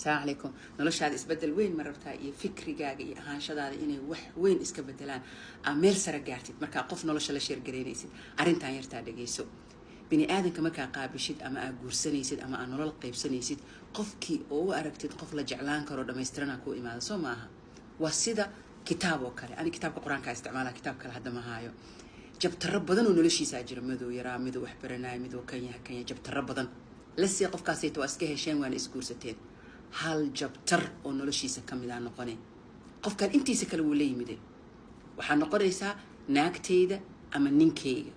Asalaamu calaykum. Noloshaada isbedel weyn ma rabtaa, iyo fikrigaaga iyo ahaanshadaada inay wax weyn iska bedelaan, aa meel sare gaartid? Markaa qof nolosha la share garaynaysid, arrintan yartaa dhegayso. Bini aadanka markaa qaabishid ama aa guursanaysid ama aa nolol qaybsanaysid, qofkii oo u aragtid qof la jeclaan karo dhammaystirana kuu imaada, soo maaha? Waa sida kitaab oo kale. Ani kitaabka Qur-aankaa isticmaala, kitaab kale hadda ma haayo. Chaptero badan oo noloshiisaa jira, miduu yaraa, miduu wax baranaayo, miduu kan yaha, kan yaha, chaptero badan lasii. Qofkaasayta waa iska hesheen, waana isguursateen. Hal chapter oo noloshiisa ka mid aa noqone. Qofkan intiisa kale wuu la yimide. Waxaa noqonaysaa naagtayda ama ninkayga.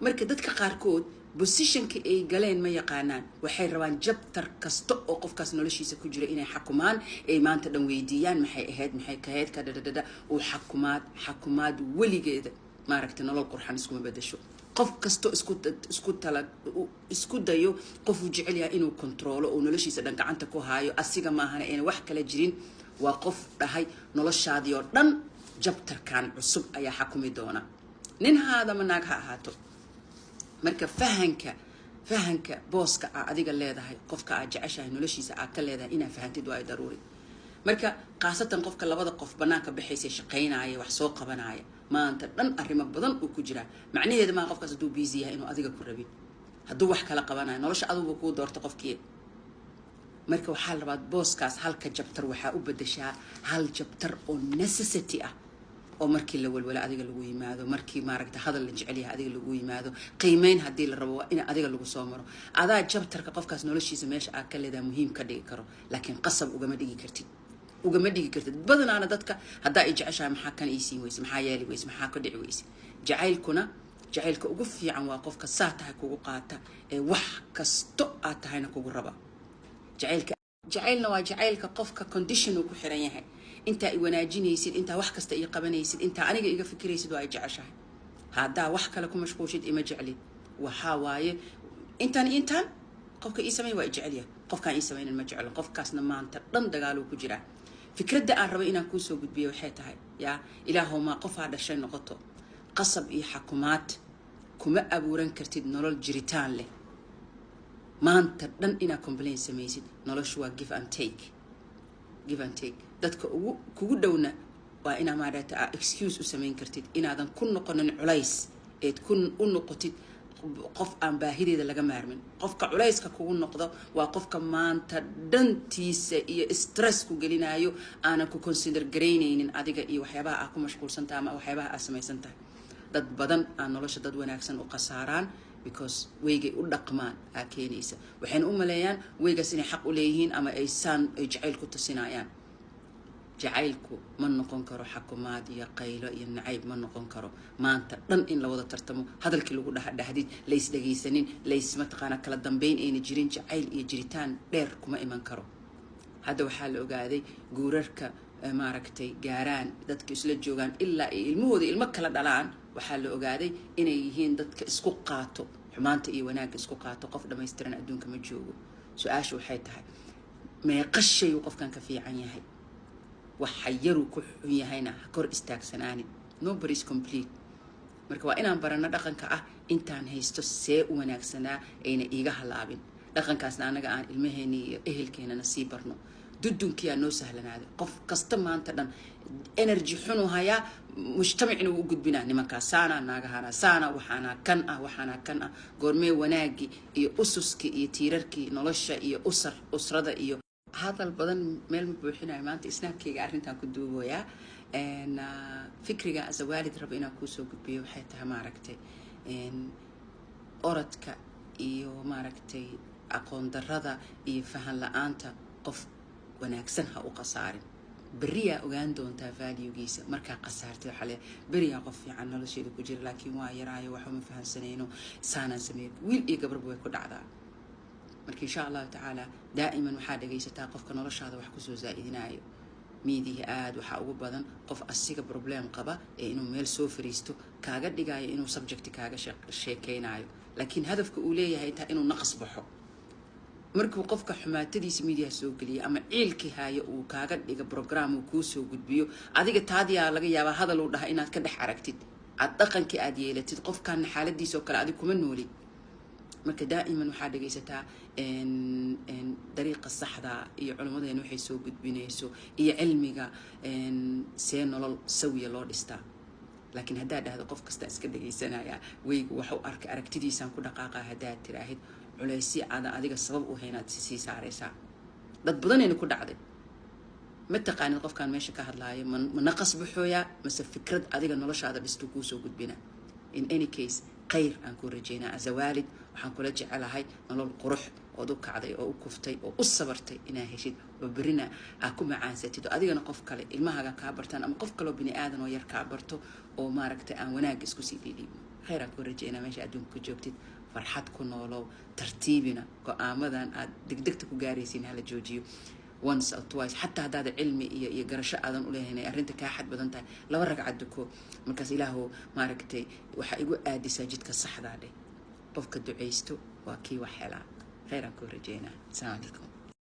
Marka dadka qaarkood positionka ay galeen ma yaqaanaan. Waxay rabaan chapter kasta oo qofkaas noloshiisa ku jira inay xakumaan, ay maanta dhan weydiiyaan maxay ahayd, maxay kahayd, ka dhadhadhadha uu xakumaad xakumaad. Weligeeda maaragtay nolol qurxan iskuma bedasho. Qof kasto isku tala isku dayo qofuu jecel yahay inuu controlo oo noloshiisa dhan gacanta ku haayo, asiga maahana ayna wax kala jirin, waa qof dhahay noloshaadii oo dhan chapterkan cusub ayaa xakumi doona, nin haadama naag ha ahaato. Marka fahanka booska aa adiga leedahay, qofka aad jeceshahay noloshiisa aad ka leedahay, inaa fahantid waa daruuri. Marka khaasatan qofka labada qof banaanka baxaysa, shaqaynaya, wax soo qabanaya, maanta dhan arrimo badan uu ku jiraa, macnaheeda maaha qofkaas hadduu busy yahay inuu adiga ku rabin. Hadduu wax kala qabanayo, nolosha adugu kuu doorto qofkii. Marka waxaa la rabaa booskaas halka chapter waxaa u bedeshaa hal chapter oo necessity ah, oo markii la walwala adiga lagu yimaado, markii maaragta hadal la jecel yahay adiga lagu yimaado, qiimeyn haddii la rabo waa in adiga lagu soo maro. Adaa chapterka qofkaas noloshiisa meesha aad ka leedaha muhiim ka dhigi karo, laakiin qasab ugama dhigi kartid, ugama dhigi kartid. Badanaana dadka, haddaa i jeceshahay, maxaa kan ii siin weyse, maxaa yeeli weyse, maxaa ka dhici weyse? Jacaylkuna, jacaylka ugu fiican waa qofka saa tahay kugu qaata ee wax kasto aad tahayna kugu raba. Jacaylka jacaylna waa jacaylka qofka condition uu ku xiran yahay: intaa i wanaajinaysid, intaa wax kasta ii qabanaysid, intaa aniga iga fikiraysid, waa ay jeceshahay. Haddaa wax kale ku mashquushid, ima jeclid. Waxaa waaye intaan intaan qofka ii samey waa i jecelyahay, qofkaan ii samaynan ma jeclo. Qofkaasna maanta dhan dagaaluu ku jiraa. Fikradda aan rabay inaan kuusoo gudbiyo waxay tahay, yaa ilaahow, maa qofaa dhashay noqoto, qasab iyo xakumaad kuma abuuran kartid nolol jiritaan leh. Maanta dhan inaad complain samaysid, noloshu waa give and take, give and take. Dadka ugu kugu dhowna waa inaa maaragta aa excuse u samayn kartid, inaadan ku noqonin culays, eed ku u noqotid qof aan baahideeda laga maarmin. Qofka culayska kugu noqdo waa qofka maanta dhantiisa iyo stress ku gelinayo, aanan ku consider garaynaynin adiga iyo waxyaabaha aa ku mashquulsan tahay ama waxyaabaha aa samaysan tahay. Dad badan aa nolosha dad wanaagsan u khasaaraan because weygay u dhaqmaan aa keenaysa. Waxayna u maleeyaan weygaas inay xaq u leeyihiin ama ay saan ay jacayl ku tusinayaan. Jacaylku ma noqon karo xakumaad iyo qaylo iyo nacayb, ma noqon karo maanta dhan in la wada tartamo, hadalkii lagu dhaha dhahdid, lays dhagaysanin, lays mataqaanaa kala dambeyn ayna jirin. Jacayl iyo jiritaan dheer kuma iman karo. Hadda waxaa la ogaaday guurarka maaragtay gaaraan dadka isla joogaan ilaa ay ilmahooda ilmo kala dhalaan, waxaa la ogaaday inay yihiin dadka isku qaato xumaanta iyo wanaagga isku qaato. Qof dhammaystiran adduunka ma joogo. Su-aasha waxay tahay, meeqa shayuu qofkan ka fiican yahay? Waxa yaruu ku xun yahayna ha kor istaagsanaanin. Nobody is complete. Marka waa inaan barano dhaqanka ah intaan haysto see u wanaagsanaa ayna iiga halaabin. Dhaqankaasna anaga aan ilmaheena iyo ehelkeenana sii barno. Dudunkiyaa noo sahlanaaday. Qof kasta maanta dhan energy xunuu hayaa, mujtamacina wuu u gudbinaa: nimankaa saana, naagahana saana, waxaana kan ah, waxaana kan ah. Goormee wanaagii iyo ususkii iyo tiirarkii nolosha iyo usar usrada iyo hadal badan meel ma buuxinayo. Maanta Snapkayga arrintan ku duuboyaa. Fikriga as a waalid rabo inaan kuusoo gudbiyo waxay tahay, maaragtay, orodka iyo maaragtay aqoon darada iyo fahan la-aanta qof wanaagsan ha u khasaarin. Beriyaa ogaan doontaa valuegiisa markaa khasaartay. Waxaa le beriyaa qof fiican nolosheeda ku jira, laakiin waa yaraayo, waxba ma fahansanayno, saanaan sameeyo. Wiil iyo gabarba way ku dhacdaa. Marka insha Allahu tacaala, daa'iman waxaa dhagaysataa qofka noloshaada wax kusoo zaa'idinaayo. Miidihi aada waxaa ugu badan qof asiga problem qaba ee inuu meel soo fariisto kaaga dhigayo inuu subject kaaga sheekeynayo, laakiin hadafka uu leeyahay taa inuu naqas baxo. Markuu qofka xumaatadiisa miidiyaha soo geliya ama ciilkii haayo uu kaaga dhiga program uu kuu soo gudbiyo, adiga taadiyaa laga yaabaa hadal uu dhaha inaad ka dhex aragtid, aad dhaqankii aad yeelatid. Qofkaana xaaladiisa oo kale adig kuma noolid. Marka daa'iman waxaa dhegaysataa dariiqa saxda iyo culimmadeena waxay soo gudbinayso iyo cilmiga see nolol sawiya loo dhistaa. Laakiin haddaad dhahdo qof kasta iska dhegaysanaya, weygu waxu arkay aragtidiisaan ku dhaqaaqa, haddaad tiraahid, culaysyo aadan adiga sabab u haynaad sii saaraysaa. Dad badanayna ku dhacday. Ma taqaanid qofkaan meesha ka hadlaayo, ma naqas baxooyaa mase fikrad adiga noloshaada dhistuu kuusoo gudbina. In any case, khayr aan kuu rajeynaa. As a waalid, waxaan kula jecelahay nolol qurux ood u kacday oo u kuftay oo u sabartay inaa heshid, oo berina aa ku macaansatid, oo adigana qof kale ilmahaaga kaa bartaan ama qof kaloo bini aadan oo yar kaa barto, oo maaragtay aan wanaagga isku sii dhiidhiibno. Khayr aan kuu rajeynaa meesha adduunka ku joogtid. Farxad ku noolow, tartiibina. Go-aamadan aad degdegta ku gaaraysiin hala joojiyo. Once or twice, xataa haddaada cilmi iyo garasho aadan uleehayn, ay arrinta kaa xad badan tahay, laba ragcad duko. Markaas ilaahu maaragtay waxaa igu aadisaa jidka saxdaa dheh. Qofka ducaysto waa kii wax helaa. Khayr aan kuu rajeynaa. Asalaamu calaykum.